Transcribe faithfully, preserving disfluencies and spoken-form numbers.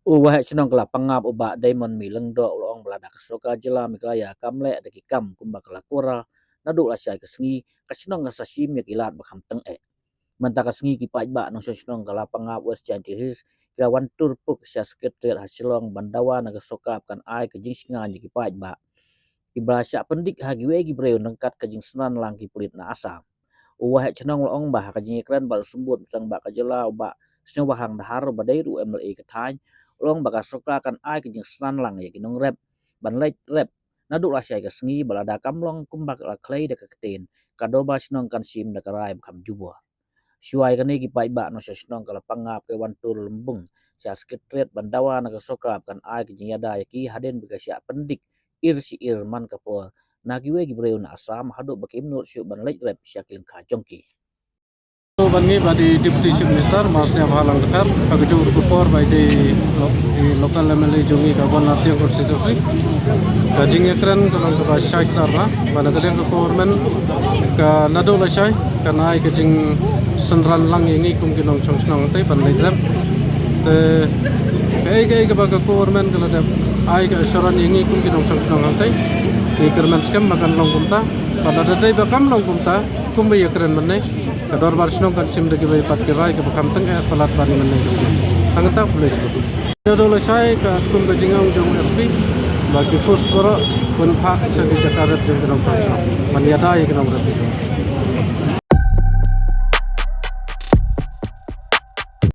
U Waheh Shnong ka la Pangap u Bah Diamond Mei Lyngdoh u la ong ba lada ka sorkar jylla Meghalaya kam leh da ki kam kumba ka la kora naduh lashai ka sngi, ka shnong kan sa shim ïa ki lad ba kham tyngeh. Mynta ka sngi ki paidbah nongshong shnong ka la Pangap, West Jaintia Hills, ki la wan tur puk sha Secretariat ha Shillong ban dawa na ka sorkar ba kan ai ka jingshngaiñ ïa ki paidbah kiba la shah pyndik ha kiwei ki briew ryngkat ka jingsynran lang ki pulit na Assam. U Waheh Shnong u la ong ba ha ka jingïakren bad u Symbud Rangbah ka jylla u Bah Sniawbhalang Dhar uba dei ruh u M L A ka thaiñ, u la ong ba ka sorkar kan ai ka jingsynran lang ïa ki nongrep ban leit rep naduh lashai ka sngi, bad lada kam long kumba ka la khlei da ka ktien, ka dorbar shnong kan shim da ka rai ba kham jubor. Shuwa ïa kane ki paidbah nongshong shnong ka la Pangap ki wan tur lymbung sha Secretariat ban dawa na ka sorkar ba kan ai ka jingïada ïa ki hadien ba ki shah pyndik ir shi ir man ka por na kiwei ki briew na Assam haduh ba kim nud shuh ban leit rep sha ki lyngkha jong ki. Ban ngi ba dei Deputy Chief Minister, Ma Sniawbhalang Dhar, ha kajuh ruh ka por ba i dei lo-, i local M L A jong ngi ka Banartiang constituency. Ka jingïakren ka long kaba shai klar ba, ba na ka liang ka government ka naduh lashai kan ai ka jingsynran lang ïa ngi kum ki nongshong shnong hangtei ban leit rep. Te kaei kaei kaba ka government ka la dep ai ka assurance ïa ngi kum ki nongshong shnong hangtei, ngi kyrmen skhem ba kan long kumta. Bad lada dei ba kam long kumta kumba ïakren mynne, ka dorbar shnong kan shim da kiwei pat ki rai kiba kham tyngeh palat ban mynne ka sngi. Hangta khublei shibun. Naduh lashai katkum ka jingong jong S P ba ki force baroh ban phah sha ki jaka rep jong ki nongshong shnong ban ïada ïa ki nongrep.